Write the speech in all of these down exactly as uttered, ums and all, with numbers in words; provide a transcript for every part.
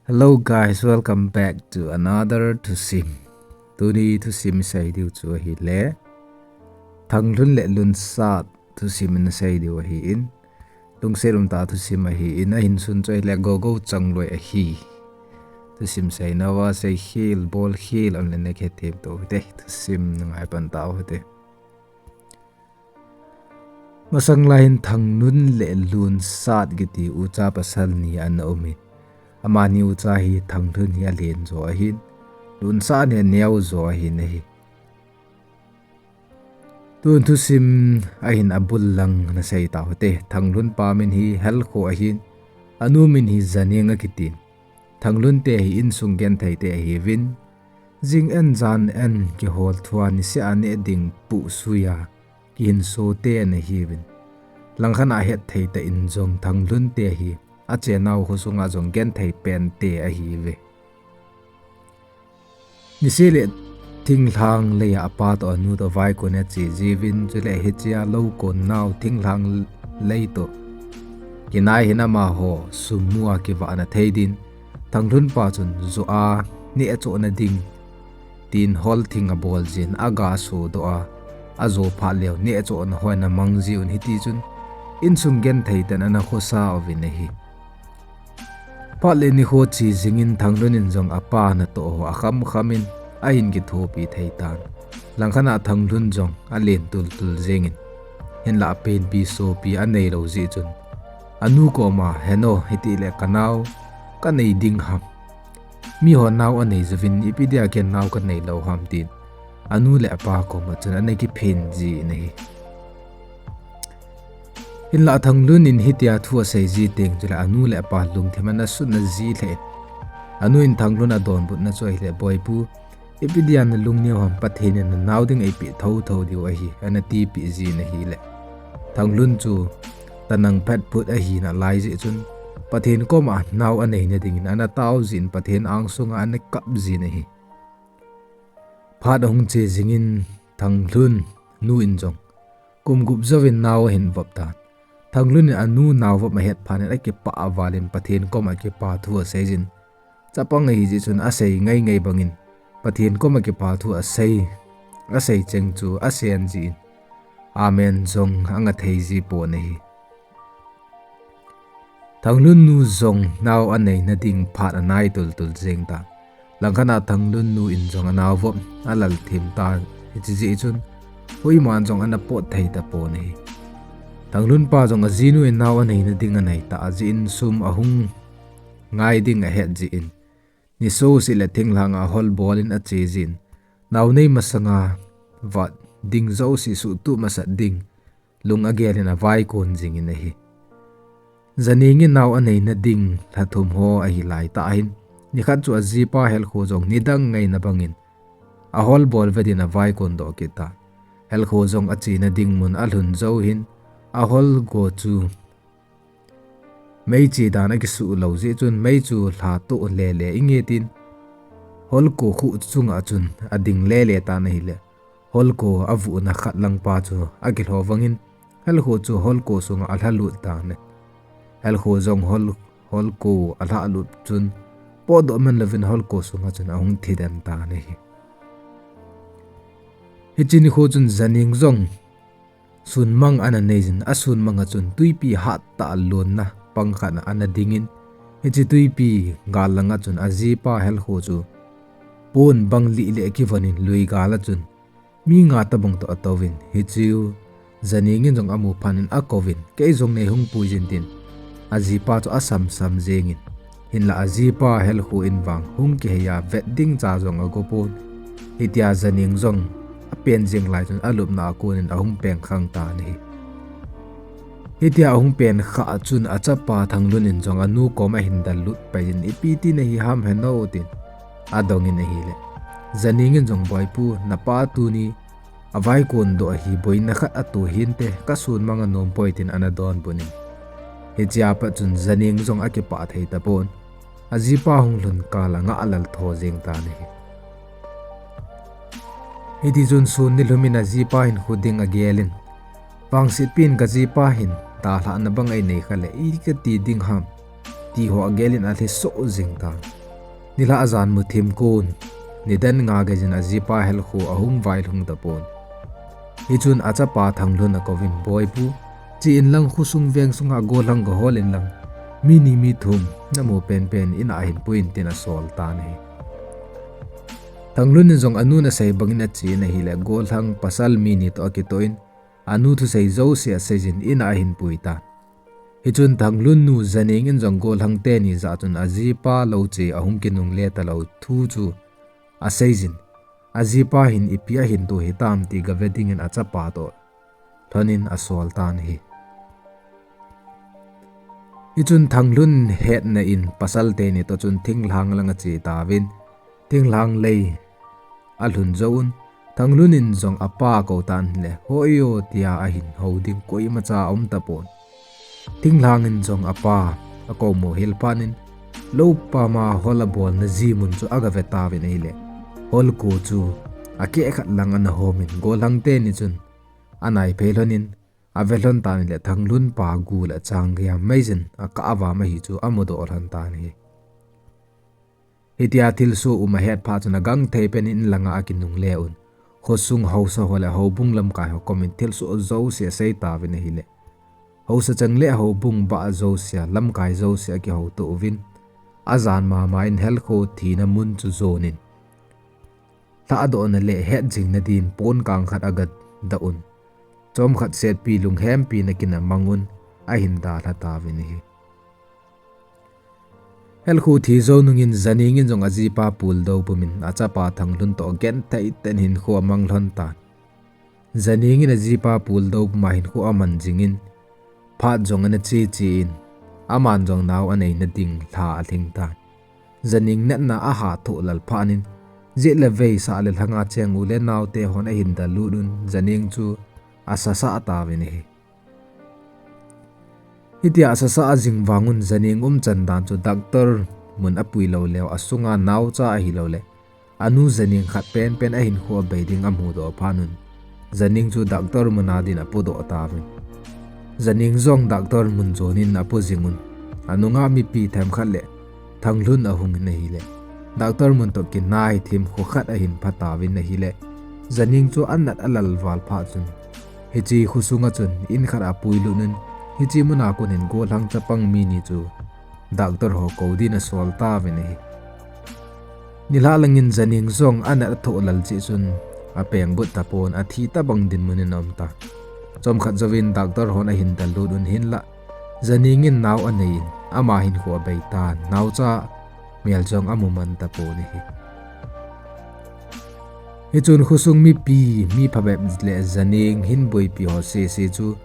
Hello guys, welcome back to another thusim. Tuni thusim isei diu chu ahile, Thanglhun le Lunsat thusim isei diu ahin. Lungset umtah thusim ahin, ahin sun chu ahile Gogou Changloi ahi. Thusim seinauva seikhel, bolkhel, aum le nahet them tou hite, thusim ngai pan tau hite. Masang lai hin Thanglhun le Lunsat kiti ucha pasal ni ana umin. Amani ucha hi Thanglhun hi alen jo ahin, Lunsat hi aneo jo ahin ahi. Tun thusim ahin abul lang nasei tau hite. Thanglhun pa min hi Helkho ahin, anu min hi Janeng akitin. Thanglhun te hi insung genthei te ahiuvin, jing en jan en kihol thua niseh a neh ding puh suia kihinso te ana hiuvin. Langkhat a hetthei tah in jong Thanglhun te hi achenau kho sunga jong genthei pen te ahiuve. Niseh le thinglhang leia apa toh anu toh vaikon ache jiuvin, chule hichea lou kon nau thinglhang lei toh kinai hin amaho sum mua kivahna thei din, Thanglhun pa chun jo a neh achohna ding tin hol thing abol jin, aga sodoh a, ajo phat leu neh achohna hon amang jiuvin, hitichun insung genthei ten ana khosa uvin ahi. Phat le nikho che jingin Thanglhun in jong apa natoh ho akham kham in ahin kithopi thei tan. Langkhat a Thanglhun jong alen tultul jengin, hinlah apenpi sopi aneilou jeh chun, anu koma, "Heno, hitile kanao kanei ding ham? Miho nao anei jouvin ipi dia ken nao kanei lou ham?" tin anu le apa koma chun ana kiphin jin ahi. Hinlah Thanglhun in hitia thu asei ji teng chule anu le apa lungthim ana sutna ji lheh in, anu in Thanglhun adonbutna chu ahile, "Boipu, ipi dia nalung neo ham, Pathen in nanao ding eipeh thotho diu ahi," ana tipeh jin ahile, Thanglhun chu tanang phatphut ahi nalai jeh chun, Pathen koma nao aneina dingin ana tao jin, Pathen angsunga ana kap jin ahi. Phat ahung che jingin Thanglhun nu in jong kum gup jouvin nao ahin vop tan. Thanglhun in anu nao vop ahet phat in akipah val in Pathen koma kipa thu asei jin, chapang ahi jeh chun asei ngai ngai bangin Pathen koma kipa thu asei, asei cheng chu asen jin, amen jong anga thei ji pon ahi. Thanglhun nu jong nao aneina ding phat anai tultul jeng tan. Langkhat a Thanglhun nu in jong anao vop alal thim tan, hiche jeh chun koiman jong ana pot thei tapon ahi. Thanglhun pa jong ajinu in nao aneina ding anei tah jeh in sum ahung ngai ding ahet jeh in, nisoh seh le thinglhang a hol bol in ache jin, nao nei masanga vat ding jouse suhtup masat ding lung agel in avaikon jingin ahi. Janeng in nao aneina ding lha thum ho ahi laitah hin, nikhat chu ajipa Helkho jong nidang ngaina bangin ahol bol vedin avaikon doh kit tan. Helkho jong achena ding mun alhun jou hin, ahol go chu mei che dan akisuh lou jeh chun mei chu lha toh lele inge tin, holko khuh chunga chun ading lele tan ahile, holko avuhna khat langpa chu akilho vangin, Helkho chu holko sunga alhalut tan ahi. Helkho jong hol, holko alhalut chun, potdoh man louvin holko sunga chun ahung thi den tan ahi. Hiche nikho chun Janeng jong sunmang ana neijin, asunmang a chun twipi hattah lonna pang khat ana dingin, hiche twipi gal langa chun ajipa Helkho chu pon bang lih le akivonin lui gal a chun mi nga tobang toh atouvin, hicheu Janeng in jong amu phat in akouvin, kei jong neihung puijin tin, ajipa chu asamsam jengin, hinlah ajipa Helkho in vang hung kiheiya vet ding cha jong agopon. Hitia Janeng jong apen jeng lai chun alupna a konin ahung pengkhang tan ahi. Hitia ahung pengkhah chun achapa Thanglhun in jong anu koma ahin dallut paiyin, ipi ti nahi ham Heno tin adongin ahile, Janeng in jong, Boipu, napa tuni avaikon doh ahi, boina khat ato hinte, kasunmang anom poi tin ana donbutnin. Hichea pat chun Janeng jong akipah thei tapon, ajipa hung lhun kal a ngah lal tho jeng tan ahi. Hitichun sun nilhum in ajipa hinkho ding agelin, vangsetpi in kajipa hin dalhahna bang einei khah le ipi kati ding ham? ti ho agel in alhi soh jing tan. Nilhah ajan mu thim kon, nidan nga gei jin ajipa Helkho ahung vailhung tapon. Hichun achapa Thanglun akouvin, Boipu, che inlang khosung veng sunga gollhang gahol inlang, mi ni mi thum namu penpen in a ahin puiyin, tin asol tan ahi. Thanglun in jong anu in asei bangin achen ahile, gollhang pasal mi ni toh akitoh in, anu thusei jouse aseijin in a ahin pui tan. Hichun Thanglun nu Janeng in jong gollhang teni jah chun ajipa lou che ahung kinungle talou thu chu aseijin, ajipa hin ipi ahin toh hitam ti gave dingin achapa toh lhonin asol tan ahi. Hichun Thanglun hetna in pasal teni toh chun thinglhang lang ache tauvin, thinglhang lei alhun jouvun, Thanglun in jong apa akou tan ahile, Hoi o, tia ahin hou ding koimacha aum tapon. Thinglhang in jong apa akou mo hel phat in, lou pama hol abolna ji mun chu agave tauvin ahile, hol ko chu akeh khat lang ana hom in, gollhang teni chun anai phei lhonin, ave lhon tan ahile, Thanglun pa gu le chang gei a mei jin akah avam ahi chu amudoh lhon tan ahi. Hitia thilsoh um ahet phat chun agangthei pen in langa akinungle un, khosung haosa ho le houbung lamkai ho komin thilsoh jouse asei tauvin ahile, haosa chang le houbung bah jouse a lamkai jouse akihouto uvin, ajan mama in Helkho thina mun chu jonin, lhahdohna le hetjingna din pon kang khat agadah un, chomkhat setpi lunghempi na kin amang un, ahin dalha tauvin ahi. Helkho thi jou nungin Janeng in jong ajipa puldou pumin achapa Thanglun toh genthei tah in hinkho amang lhon tan. Janeng in ajipa puldou puma hinkho aman jingin, phat jong ana che che in, aman jong nao aneina ding lha alhing tan. Janeng natna ahat thoh lal phat in, jet le vei sah le lhanga cheng u le naote hon ahin dallut un, Janeng chu asasah tauvin ahi. Hitia asasah ajing vangun Janeng umchan dan chu doctor mun apui lou leu, asunga naocha ahilou le, anu Janeng khat penpen ahinkho abei ding amudoh phat un, Janeng chu doctor mun a din apudoh tauvin. Janeng jong doctor mun jonin apu jingun, anunga mipi themkhat le Thanglun ahungin ahile, doctor mun toh kinai thim kho khat ahin phatauvin ahile, Janeng chu anat alal val phat chun, hiche khosunga chun in khat apuilut un, hiche muna konin gollhang chapang mi ni chu doctor ho kou din asol tauvin ahi. Nilhah langin Janeng jong anat athoh lal cheh chun apengbut tapon, athi tabang dinmun in aum tan. Chomkhat jouvin doctor hon ahin dallut un, hinlah Janeng in nao anei in, ama hinkho abei tan, naocha mel jong amu man tapon ahi. Hichun khosung mipi, mi phabep le Janeng hin boipi ho sese chu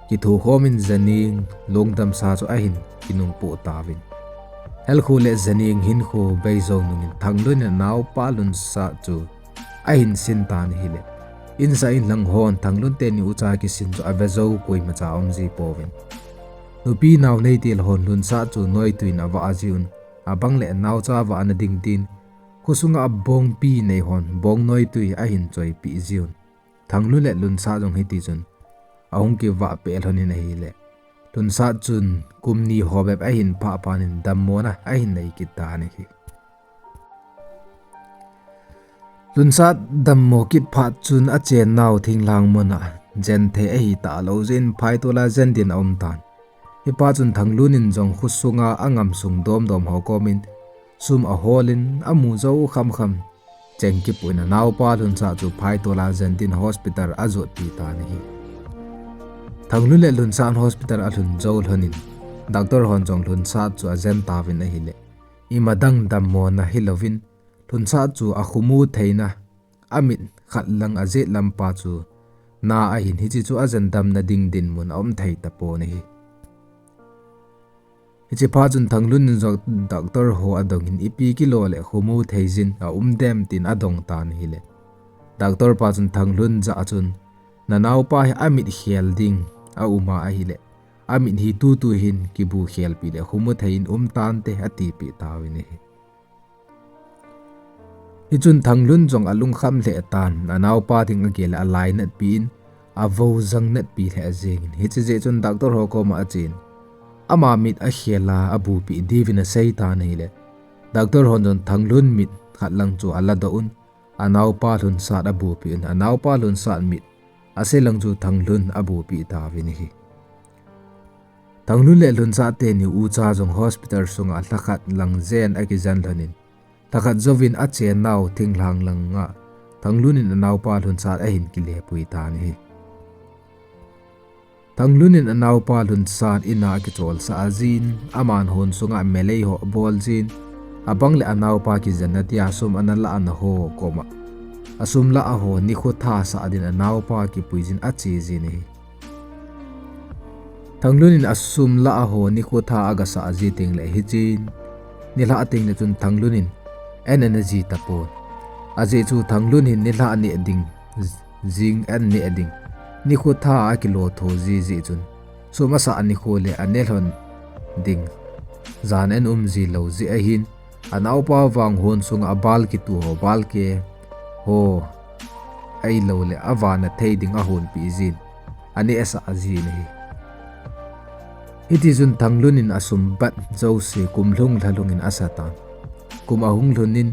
kithokhom in Janeng lungdamsa chu ahin kinungpoh tauvin. Helkho le Janeng hinkho bei jou nungin Thanglun in anaopa Lunsat chu ahin sin tan ahile, insah inlang hon Thanglun teni ucha kisin chu ave jou koimacha aum ji pouvin. Nupi nao neitel hon Lunsat chu noitwi in avah jiuvin, abang le naocha vahna ding tin, khosunga abongpi nei hon bong noitwi ahin choipeh jiuvin. Thanglun le Lunsat jong hitichun ahung kivah peh lhonin ahile, Lunsat chun kum ni ho bep ahin phah phat in dammona ahin nei kit tan ahi. Lunsat dammo kit phat chun achennau thinglhang muna jenthei ahi talou jeh in phaitola jen din aum tan. Hiphat chun Thanglun in jong khosunga angam sung domdom ho komin sum aholin amu jou khamkham cheng kipuh in anaopa Lunsat chu phaitola jen din hospital ajotpi tan ahi. Thanglun le Lunsat hospital alhun jou lhonin, doctor hon jong Lunsat chu ajen tauvin ahile, imadang dammona hilouvin, Lunsat chu akhomu theina, amit khat lang ajet lampa chu na ahin, hiche chu ajen damna ding dinmun aum thei tapon ahi. Hiche phat chun Thanglun in jong doctor ho adongin ipi kilo le khomu thei jin aum dem tin adong tan ahile, doctor pa chun Thanglun jah a chun, nanaopa hi amit khel ding aum a ahile, amit hi tutu hin kibu khelpeh le khomu thei in um tante atipeh tauvin ahi. Hichun Thanglun jong alungkham lheh tan, anaopa ding agel a alainatpi in, avojang natpi lheh jengin. Hiche jeh chun doctor ho koma achen, ama mit akhel a abupi diuvin asei tan ahile, Doctor hon jong Thanglun mit khat lang chu aladoh un, anaopa Lhunsat abupi un, anaopa Lhunsat mit ase lang chu Thanglun abupi tauvin ahi. Thanglun le Lhunsat teni ucha jong hospital sunga lhakhat lang jen akijen lhonin, lhakhat jouvin achennau thinglhang langa Thanglun in anaopa Lhunsat ahin kilepui tan ahi. Thanglun in anaopa Lhunsat in a akicholsah ajin, aman hon sunga melei ho abol jin, abang le anaopa kijenna dia sum ana lahna ho koma asum lah a ho nikho tha sah din anaopa kipui jin ache jin ahi. Thanglun in asum lah a ho nikho tha agasah ji teng le hichun, nilhah teng le chun Thanglun in an ana ji tapon. Ajeh chu Thanglun hin nilhah neh ding, jing an neh ding, nikho tha akilo tho ji jeh chun, sum asah nikho le ane lhon ding jan an um ji lou jeh ahin, anaopa vang hon sunga abal kitu ho, balke ho ahilou le avana thei ding ahonpi jin, aneh asah jin ahi. Hitichun Thanglun in asum bat jouse kum lhung lha lhung in asa tan. Kum ahung lhun in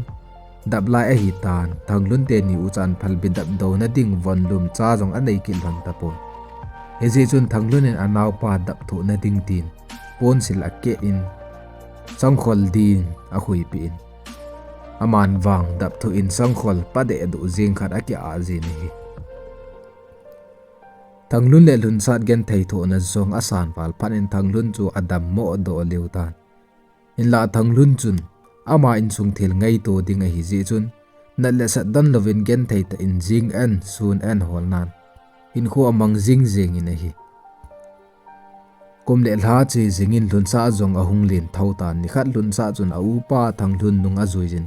dap lai ahi tan, Thanglun teni uchan phalbi dap douna ding von lum cha jong anei kit lhon tapon. Hijeh chun Thanglun in anaopa dap thoh na ding tin ponsil akeh in, sangkhol din akhuipeh in, aman vang dap thoh in sangkhol padeh duh jeng khat akiah jin ahi. Thanglun le Lhunsat genthei thohna jong asan val phat in Thanglun chu adammo doh lheh tan. Hinlah Thanglun chun ama insung thil ngaito ding ahi jeh chun, nat le sat don louvin genthei tah in jing an, sun an hol nan, hinkho amang jing jeng in ahi. Kum le lha che jing in Lhunsat jong ahung len thou tan, nikhat Lhunsat chun aupa Thanglun nung ajui jin,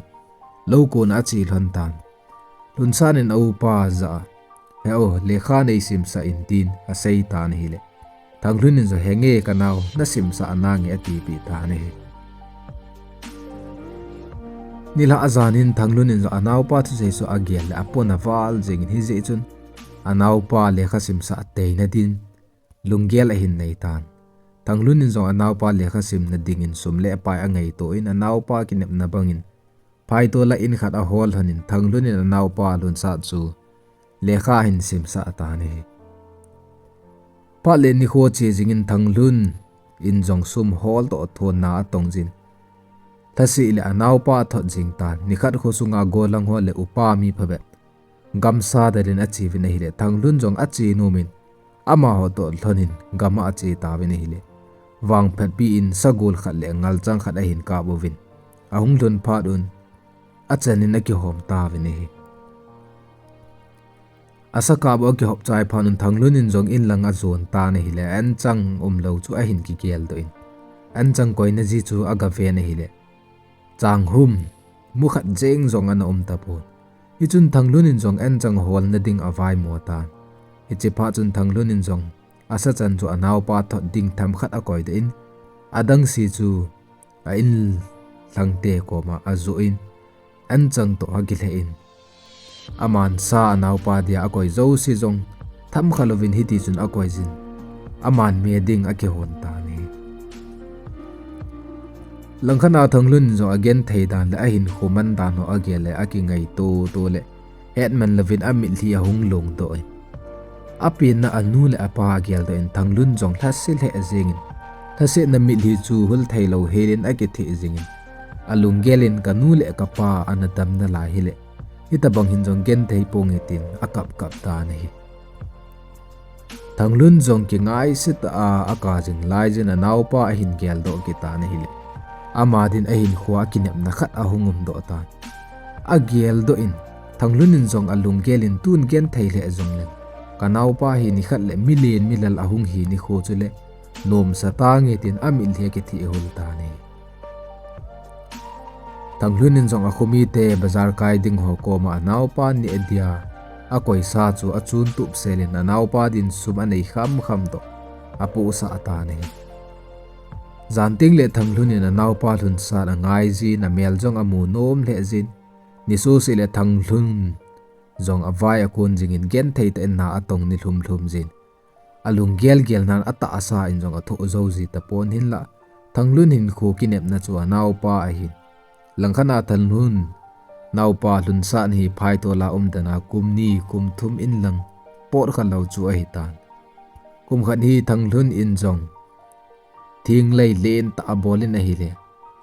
lou kon a ache lhon tan. Lhunsat in aupa jah a, "He o, lekha neisimsah in," tin asei tan ahile, Thanglun in jong, "Henge kanao, nasimsah nange," atipeh tan ahi. Nilhah ajan in Thanglun in jong anaopa thusei chu agel le apon aval jeng in hijeh chun, anaopa lekha simsah teina din lunggel ahin nei tan. Thanglun in jong anaopa lekha simna dingin sum le pai angaito in anaopa kinepna bangin phaito lah in khat ahol lhon in Thanglun in anaopa Lhunsat chu lekha ahin simsah tan ahi. Phat le nikho che jing in Thanglun in jong sum hol toh thonna atong jin, lhasih le anaopa athot jing tan. Nikhat khosunga gollhang ho le upa mi phabep gamsa dal in ache uvin ahile, Thanglun jong ache nom in, amaho toh lhon in gam a ache tauvin ahile, vangphatpi in sagol khat le ngalchang khat ahin kap uvin, ahung lhun phat un achan in akihom tauvin ahi. Asa kap u akihop chai phat un Thanglun in jong in lang ajon tan ahile, anchang umlou chu ahin kigeldoh in, anchang koina ji chu agaven ahile, changhum mukhat jeng jong ana um tapon. Hichun Thanglun in jong anchang holna ding avaimo tan. Hiche phat chun Thanglun in jong asa chan chu anaopa thot ding themkhat akoidoh in, adangse chu a-in lhangte koma ajoh in, anchang toh akilheh in, aman sa anaopa dia akoi jouse jong themkhat louvin hitichun akoi jin, aman me ding akihon tan ahi. Langkhat a Thanglun in jong agenthei dan le ahinkho man dan ho agel le akingaito to le, hetman louvin amitlhi ahung longdoh in, apenna anu le apa ageldoh in Thanglun jong lhase lheh jeng in, lhasetna mitlhi chu hul theilou hel in akitheh jeng in, alunggel in, "Kanu le kapa ana dam nalai hile, hitobang hin jong genthei ponge," tin akap kap tan ahi. Thanglun jong kingaise tah a aka jing laijin anaopa ahin geldoh kit tan ahile, ama din ahinkho a kinepna khat ahung umdoh tan. Ageldoh in, Thanglun in jong alunggel in, "Tun genthei lheh jongleng, kanaopa hi nikhat le milen milal ahung hi nikho chule, nomsa tange," tin amitlhi akitheh hul tan ahi. Thanglun in jong akhomite bazar kai ding ho koma anaopa neh dia akoisa chu achuntup sel in anaopa din sum anei khamkham toh apohsah tan ahi. Jan teng le Thanglun in anaopa Lhunsat angai jin, amel jong amu nom lheh jin, nisose le Thanglun jong avai akon jing in genthei tah in na atong ni lhumlhum jin. alunggel gel nan atahsa in jong athoh jou ji tapon hinlah, Thanglun hinkho kinepna chu anaopa ahin. Langkhat a Thanglun naopa Lhunsat hi phaitol a umdan a kum ni kum thum in lang pot khalou chu ahitan. Kum khat hi Thanglun in jong thenglei lentah abol in ahile,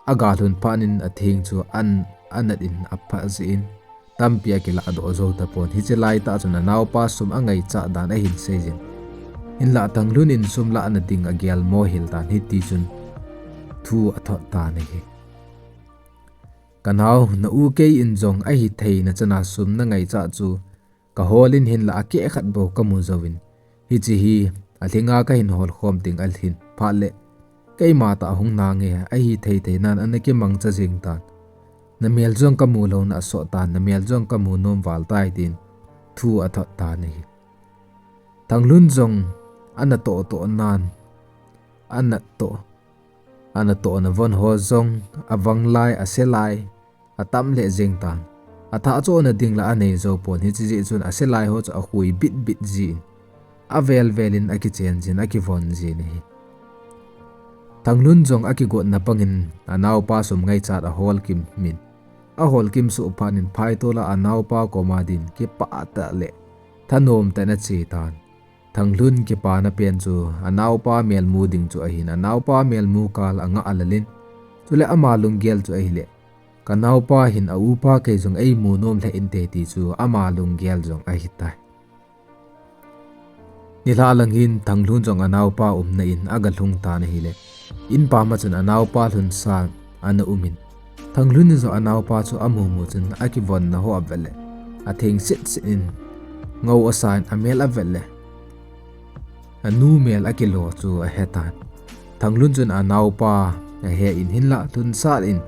aga lhun phat in atheng chu an anat in apha jin, tampi akilah doh jou tapon. Hiche laitah chun anaopa sum angaichat dan ahin seijin. Hinlah Thanglun in sum lahna ding agel mo hel tan, hiti chun thu athot tan ahi. Kanao, na u kei in jong ahitheina chana sum nangaichat chu kahol in hinlah akeh khat bou kamu jouvin. Hiche hi alhinga kahin holkhom ding alhin phat le, keima tah hung nange, ahithei thei nan ana kimangcha jing tan. Namel jong kamu louna asot tan, namel jong kamu nom val tai, tin thu athot tan ahi. Thanglun jong anatoh toh nan, anatoh, anatohna von ho jong avang lai, ase lai, atam lheh jeng tan. Athah chohna ding la anei jou pon, hiche jeh chun ase lai ho chu akhui bit bit jin, avel vel in akichen jin, akivon jin ahi. Thanglun jong akigotna bangin anaopa sum ngaichat ahol kimin, ahol kim soh phat in phaitol a anaopa koma din kipah tah le thanom tah in ache tan. Thanglun kipana pen chu anaopa melmu ding chu ahin, anaopa melmu kal angah lal in, chule ama lunggel chu ahile, kanaopa hin aupa kei jong eimu nom lheh inte ti chu ama lunggel jong ahitai. Nilhah lang hin Thanglun jong anaopa umna in aga lhung tan ahile, in pam a chun anaopa Lhunsat ana umin, Thanglun in jong anaopa chu amu mu chun akivonna ho avet le, atheng set set in ngou asa in amel avet le, anu mel akilo chu ahe tan. Thanglun chun anaopa ahe in hinlah, Lhunsat in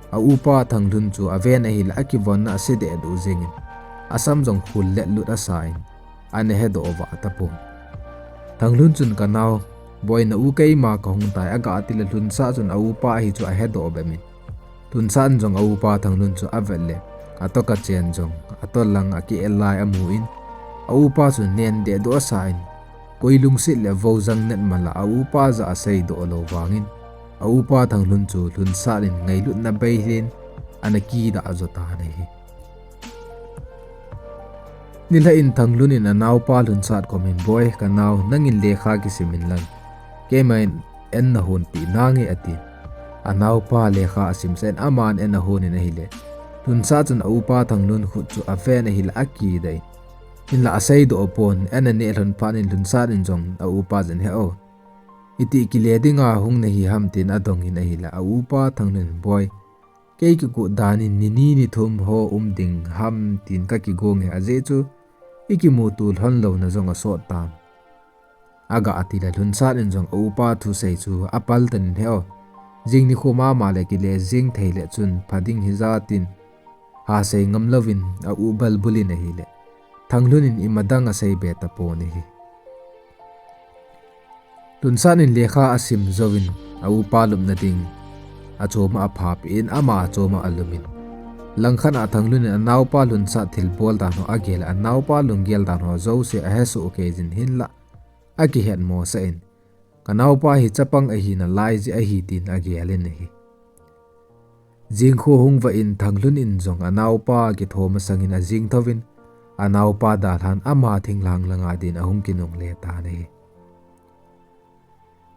aupa Thanglun chu aven ahile, akivonna ase dehduh jengin, asam jong khul let lut asa in, ana hedoh vah tapon. Thanglun chun, kanao, boi, na u keima kahung tai, aga ti le Lhunsat chun aupa ahi chu ahedoh bep in. Lhunsat in jong aupa Thanglun chu avet le, atoh kachen jong, atoh lang akeh lai amu in, aupa chu nen dehduh asa in, koi lungset le vo jang nat mala aupa jah a seidoh lou vangin, aupa Thanglun chu Lhunsat in ngailutna bei hin ana kidah jo tan ahi. Nilhah in Thanglun in anaopa Lhunsat kom in, boi, kanao, nangin lekha kisim in lang, keima in an nahonpi nange, atin. Anaopa lekha asimsah in aman an ahon in ahile, Lhunsat chun aupa Thanglun khut chu aven ahile akidah in, hinlah aseidoh pon, an aneh lhon phat in Lhunsat in jong aupa jin, he o, itih kile dinga hung nahi ham, tin adong in ahile, aupa Thanglun in, boi, kei kikut dan in ni ni ni thum ho um ding ham tin kakigong e, ajeh chu ikimuto lhon louna jong asot tan. Aga ti le Lhunsat in jong aupa thusei chu apaltan in, he o, jing nikho mama le kile jing thei le chun pha ding hija, tin hasei ngam louvin aupa bul in ahile, Thanglun in ima dang asei be tapon ahi. Lhunsat in lekha asim jouvin, aupa lupna ding achom a aphapeh in, ama achom a alum in. Langkhat a Thanglun in anaopa Lhunsat thilbol dan ho agel, anaopa lunggel dan ho jouse ahesoh kei jin hinlah, akihet mosah in, kanaopa hi chapang ahina lai jeh ahi, tin agel in ahi. Jingkho hung vah in Thanglun in jong anaopa kitho masang in ajing thouvin, anaopa dalhan ama thinglhang langa din ahung kinungle tan ahi.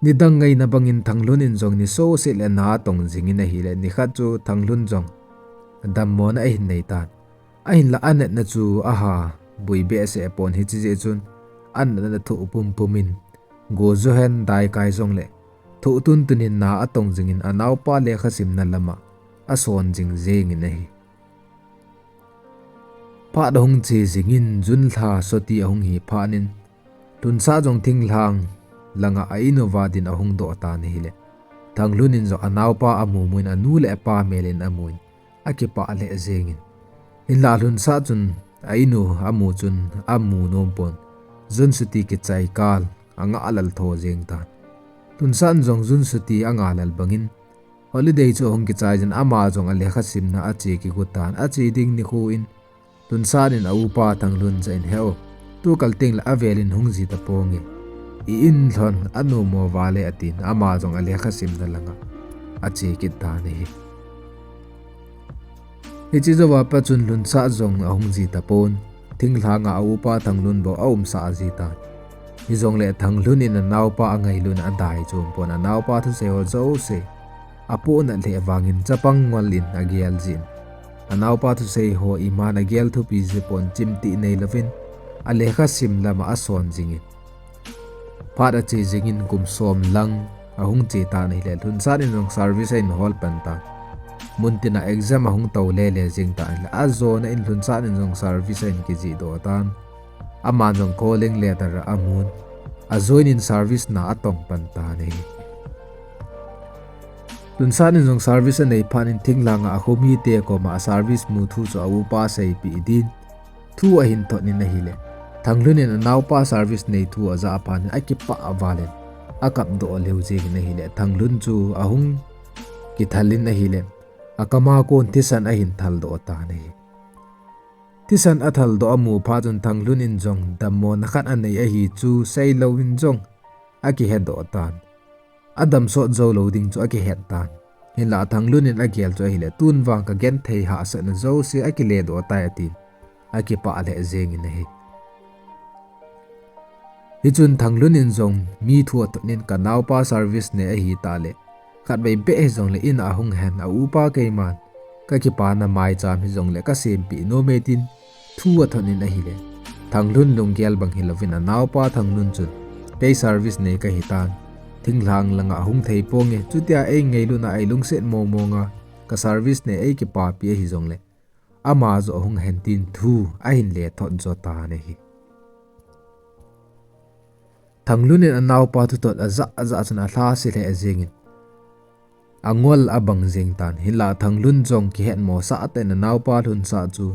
Nidang ngaina bangin Thanglun in jong ni soset le na atong jing in ahile, nikhat chu Thanglun jong dammona ahin nei tan. Ahinlah anatna chu aha bui behseh pon, hiche jeh chun anatna thoh pumpum in, go jo hen, daikai jongle thoh tuntun in na atong jing in, anaopa lekha simna lama ason jing jeng in ahi. Phat ahung che jing in, June lha soti ahung hi phat in, Lhunsat jong thinglhang langa a-in uva din ahung doh tan ahile, Thanglun in jong anaopa amu mu in, anu le apa mel in amu in, akipah lheh jeng in. Hinlah Lhunsat chun a-in u amu chun amu nom pon, June suti kichai kal angah lal tho jeng tan. Lhunsat in jong June suti angah lal bangin, holiday chu ahung kichai jin, ama jong alekha simna ache kigot tan. Ache ding nikho in Lhunsat in aupa Thanglun jah in, he o, tukal teng le avel in hung ji taponge, i in lhon anom mo vale atin, ama jong alekha simna langa ache kit tan ahi. Hiche jouva pat chun Lhunsat jong ahung ji tapon, thinglhanga a upa Thanglun bou aumsah ji tan. Hijongle Thanglun in anaopa angailun adei chom pon, anaopa thusei ho jouse apohnat lheh vangin chapang ngol in agel jin. Anaopa thusei ho iman agel thupi ji pon, chimtih neilouvin alekha sim lama ason jingin. Phat ache jingin kum som lang ahung che tan ahile, Lhunsat in jong service ahin hol pan tan. Muntina exam ahung tou lele jing tan ahile, ajona in Lhunsat in jong service ahin kijih doh tan. Aman jong calling letter amun, ajoin in service na atong pan tan ahi. Lhunsat in jong service anei phat in thinglhanga akhomite koma aservice mu thu chu aupa seipeh din thu ahin thot in ahile, Thanglun in anaopa service nei thu ajah phat in akipah val in akap doh lheh jengin ahile, Thanglun chu ahung kithal in ahile, akama kon thisan ahin thal doh tan ahi. Thisan athal doh amu phat chun Thanglun in jong dammona khat anei ahi chu seilouvin jong akihe doh tan. Adam sot jou lou ding chu akihet tan. Hinlah Thanglun in agel chu ahile, tun vang kagenthei hahsatna jouse akile doh tai atin, akipah lheh jengin ahi. Hichun Thanglun in jong mi thu athot in, kanaopa service nei ahitah le, khatvei beh hijongle in ahung hen, aupa keiman kakipana maicham hijongle kasempeh nom e tin thu athot in ahile, Thanglun lunggel bang hilouvin anaopa Thanglun chun, kei service nei kahitan, thinglhang langa hung thei ponge, chutia eingailutna eilungset mong monga kaservice nei eikipapi ahijongle, ama joh hung hen tin thu ahin le thot jo tan ahi. Thanglun in anaopa thuthot ajah ajah chun alhase lheh jengin, angol abang jeng tan. Hinlah Thanglun jong kihetmosah tah in anaopa Lhunsat chu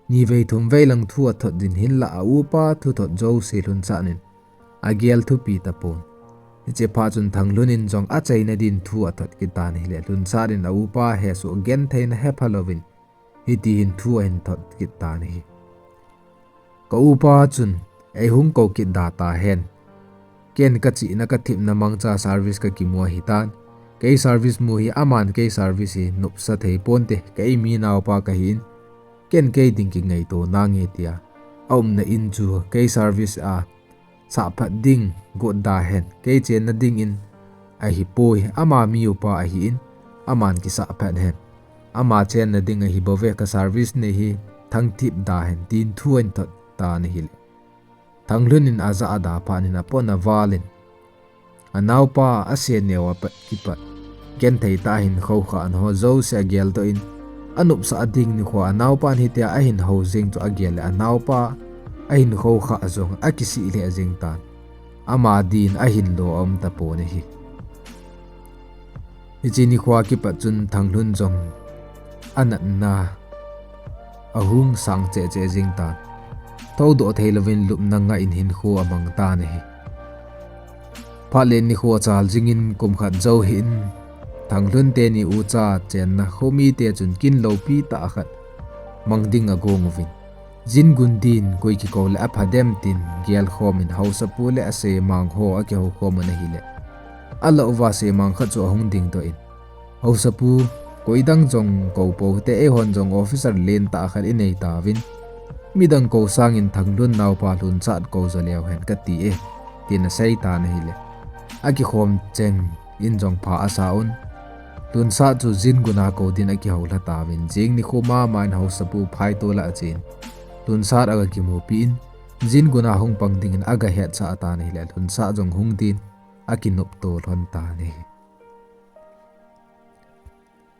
nivei thumvei lang thu athot jin, hinlah aupa thuthot jouse Lhunsat in agel thupi tapon. Hiche phat chun Thanglun in jong achaina din thu athot kit tan ahile, Lhunsat in aupa hesoh gentheina hepha louvin hitihin thu ahin thot kit tan ahi. Ka upa chun eihung kou kit da tahen. Ken kachihna kathepna mangcha service kakimu ahitan. Kei service mu hi aman kei service hi nopsa thei ponte, kei mi naopa kahin. Ken kei ding kingaito nange tia aumna in chu kei service a sahphat ding got da hen, kei chenna dingin ahipoi, ama mi upa ahin, aman kisahphat hen. Ama chenna ding ahibouve, kaservice nei hi thangthip da hen, tin thu ahin thot tan ahile, Thanglun in ajah ada phat in apon aval in, anaopa aseneo a pat kipat genthei tah a ahin khoukhah na ho jouse ageldoh in, anopsah ding nikho anaopan hitia ahin hou jeng chu agel le, anaopa ahin khoukhah jong akisih lheh jeng tan. Ama din ahin lo aum tapon ahi. Hiche nikho a kipat chun Thanglun jong anatna ahung sang cheh cheh jeng tan. Thoudoh theilouvin lupna ngah in hinkho amang tan ahi. Phat le nikho achal jingin kum khat jou hih in, Thanglun teni ucha chenna khomite chun kin loupi tah khat mang ding agong uvin, jin gun din koi kikou le apha dem tin gelkhom in, haosapu le asemang ho akihoukhom un ahile, alah uva semang khat chu ahung dingdoh in, haosapu, koi dang jong kou poute, eihon jong officer lentah khat inei tauvin, midang kou sangin Thanglun naopa Lhunsat kou jo leu hen kati e, tin asei tan ahile, akikhom cheng in jong pha asa un, Lhunsat chu jin guna kou din akihoulha tauvin, jing nikho mama in haosapu phaitol a achen, Lhunsat aga kimupi in, jin guna hung pang dingin aga hetsah tan ahile, Lhunsat jong hung din akinopto lhon tan ahi.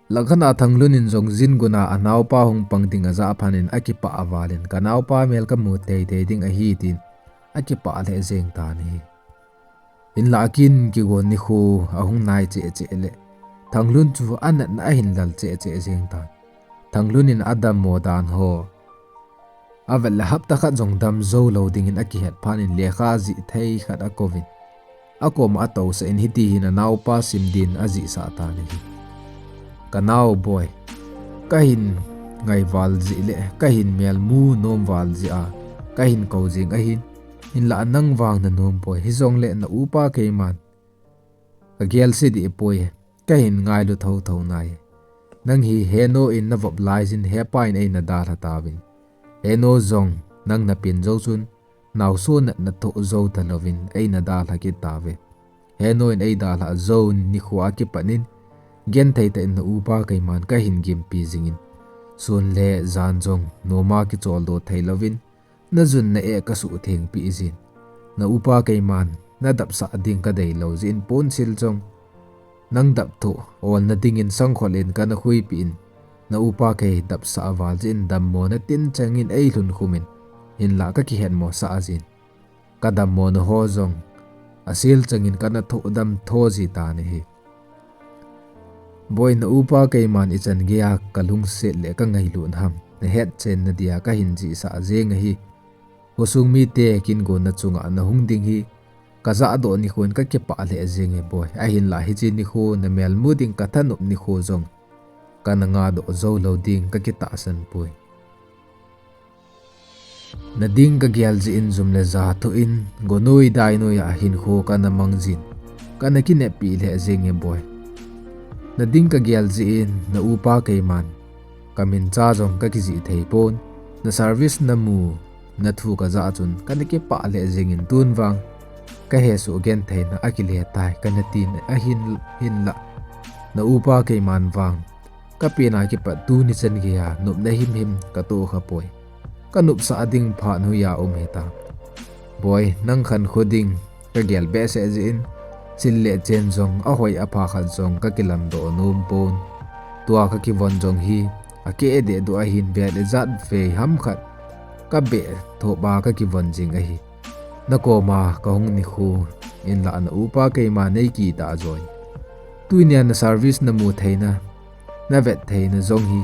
Langkhat a Thanglun in jong jin guna anaopa hung pang ding ajah phat in akipah aval in, kanaopa mel kamu teitei ding ahi tin akipah lheh jeng tan ahi. Hinlah akin kigon nikho ahung nai cheh cheh le, Thanglun chu anatna ahin lal cheh cheh jeng tan. Thanglun in adammo dan ho avet le hapta khat jong dam jou lou dingin akihet phat in lekha jih thei khat akouvin, akoma atousah in hitihin anaopa sim din ajihsah tan ahi. Kanao boi, kahin ngaival jeh le kahin melmu nomval jeh a kahin kou jing ahin, Hinlah nang vang nanom poi, hijongle na upa keiman kagel se dih poi, kahin ngailu thotho nai. Nang hi heno in navop laijin hepa in eina dalha tauvin. Heno jong nang napen jou chun, naoso natna thoh jou talouvin eina dalha kit tauve. Heno in eidalhah jouvin nikho a kipat in, genthei tah in na upa keiman kahin gimpi jingin, sun le jan jong noma kicholdo theilouvin, najun na-eh kasuhthengpeh jin. Na upa keiman nadapsah ding kadeilou jeh in ponsil jong nang dap thoh olna dingin sangkhol in kana khuipeh in, na upa kei dapsah val jeh in dammona tinchang in eilhun khum in, hinlah kakihetmosah jin. Kadammona ho jong asel chang in kana thohdam tho ji tan ahi. Boi, na upa keiman ichan geiya kalungset le kangailut ham nahetchen nadia kahin jihsah jeng ahi. Khosung mite kin gonna chunga nahung ding hi kajahdoh nikho in kakipah lheh jenge boi. Ahinlah hiche nikho namel mu ding kathanop nikho jong kana ngahdoh joulou ding kakitahsan poi. Nading kagel jeh in jum le ja thoh in, gonoi dainoi a hinkho kana mang jin, kana kineppi lheh jenge boi. Nading kagel jeh in na upa keiman kamincha jong kakijih thei pon, na service namu nathu kajah chun kana kipah lheh jengin tun vang kahesoh gentheina akile tai kana tin ahin, hinlah na upa keiman vang kapena kipat tuni chan geiya nopna himhim katoh khapoi. Kanopsah ding phat hoiya um hitam. Boi, nang khankho ding kagel behseh jeh in, sil le chen jong ahoi apha khat jong kakilamdoh nom pon. Tua kakivon jong hi akeh dehduh ahin, vel ijat vei ham khat kabeh thopa kakivon jing ahi. Nakoma kahung nikho in lah na upa keima neikitah joi. Tunia na service namu theina, navet theina jong hi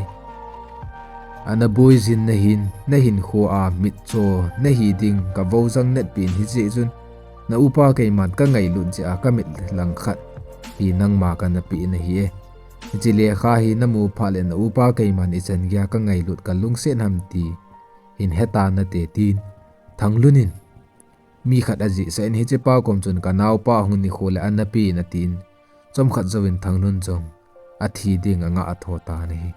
ana boi jin nahin, nahinkho a mitcho nahi ding kavojang natpeh in, hijeh chun na upa keiman kangailut jeh a kamit langkhat hi nangma kana peh nahi e. Hiche lekha hi namu phat le na upa keiman ichan geiya kangailut kalungset ham ti hin heta nate, tin Thanglun in mi khat ajihsah in, hichepa kom chun kanaopa hung nikho le ana pen atin, chomkhat jouvin Thanglun jong athi ding angah tho tan ahi.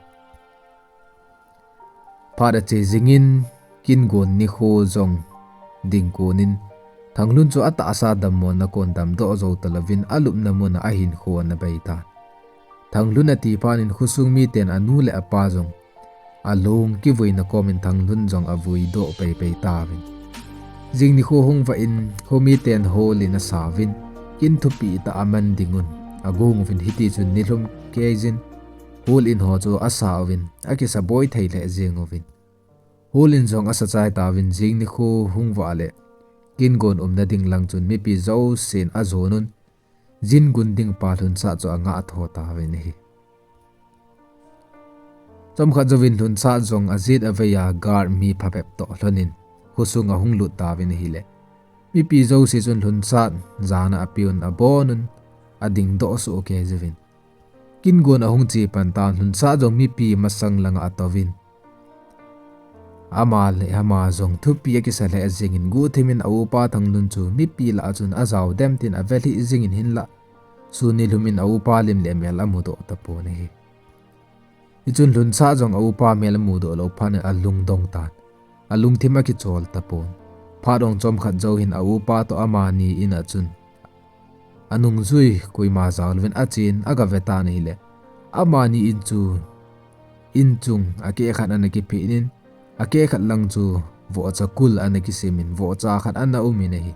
Phat ache jingin kin gon nikho jong ding konin Thanglun chu atahsa dammona kon damdoh jou talouvin alupna muna ahinkho ana bei tan. Thanglun ati phat in khosung miten anu le apa jong alung kivuina komin Thanglun jong avuidoh peipei tauvin. Jing nikho hung vah in khomiten hol in asauvin, kin thupitah aman dingun agong uvin, hitichun nilhum keijin hol in ho chu asauvin, akisa boi thei lheh jeng uvin. Hol in jong asa chai tauvin, jing nikho hung vah le kin gon umna ding lang chun mipi jousen ajonun, jin gun ding pa Lhunsat chu angah tho tauvin ahi. Chomkhat jouvin Lhunsat jong ajet aveiya guard mi phabep toh lhonin khosung ahung lut tauvin ahile, mipi jouse chun Lhunsat jana apeuvin abonun adingdoh soh kei jouvin. Kin gon ahung che pan tan, Lhunsat jong mipi masang langa atouvin, ama le ama jong thupi akisa lheh jengin, guhthimin a upa Thanglun chu mipi lah a chun ajao dem tin avelhih jingin, hinlah sun nilhumin a upa lim le mel amudoh tapon ahi. Hichun Lhunsat jong a upa mel amudoh lou phat in alungdong tan, alungthim akichol tapon. Phat ong chomkhat jou hin a upa toh amani in a chun anungjui koima jao louvin achen agave tan ahile, amani in chu in chung akeh khat ana kiphin in, akeh khat lang chu vohcha kul ana kisimin, vohcha khat ana umin ahi.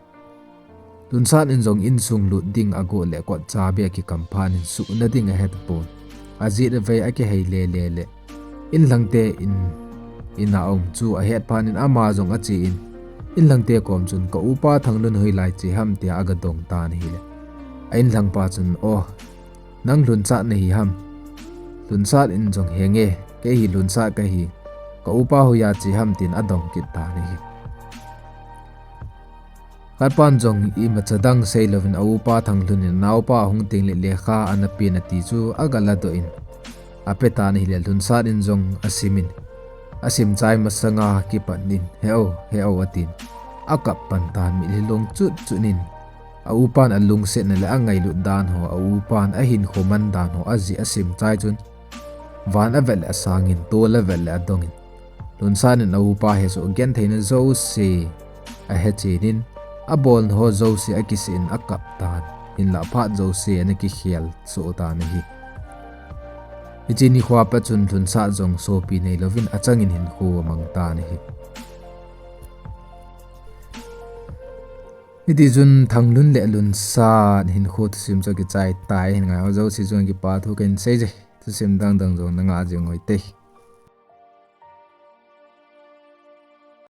Lhunsat in jong insung lut ding agot le kot chabi akikam phat in suhna ding ahetapon. Ajet avei akihei lele le, inlhangte in, in a um chu ahet phat in ama jong achen, inlhangte kom chun, ka upa Thanglun hoilai che ham, tia agadong tan ahile, a inlhangpa chun, O, nang Lhunsat nahi ham? Lhunsat in jong, Henge, kei hi Lhunsat kahi, ka upa hoiya che ham, tin adong kit tan ahi. Khatpan jong imacha dang seilouvin a upa Thanglun in anaopa ahung tengle lekha ana pen ati chu agaladoh in apetan ahile, Lhunsat in jong asimin, asim chai masanga kipat in, He-o, he-o, atin. akap pan tan, mitlhi long chut chut in. A upan alungsetna le angailut dan ho, a upan ahinkho man dan ho ajih asim chai chun, van avet le asangin, tol avet le adongin. Lunsat in a upa hesoh gentheina jouse ahechen in, abolna ho jouse akisih in akap tan, hinlah phat jouse ana kikhel soh tan ahi. Hiche nikho a pat chun Lunsat jong sopi neilouvin achangin hinkho amang tan ahi. Hiti chun Thanglun le Lunsat hinkho thusim chu akichai tai, hin ngaiho jouse chunga kipa thu kahin seije. Thusim dang dang jong nanga jing uvin te.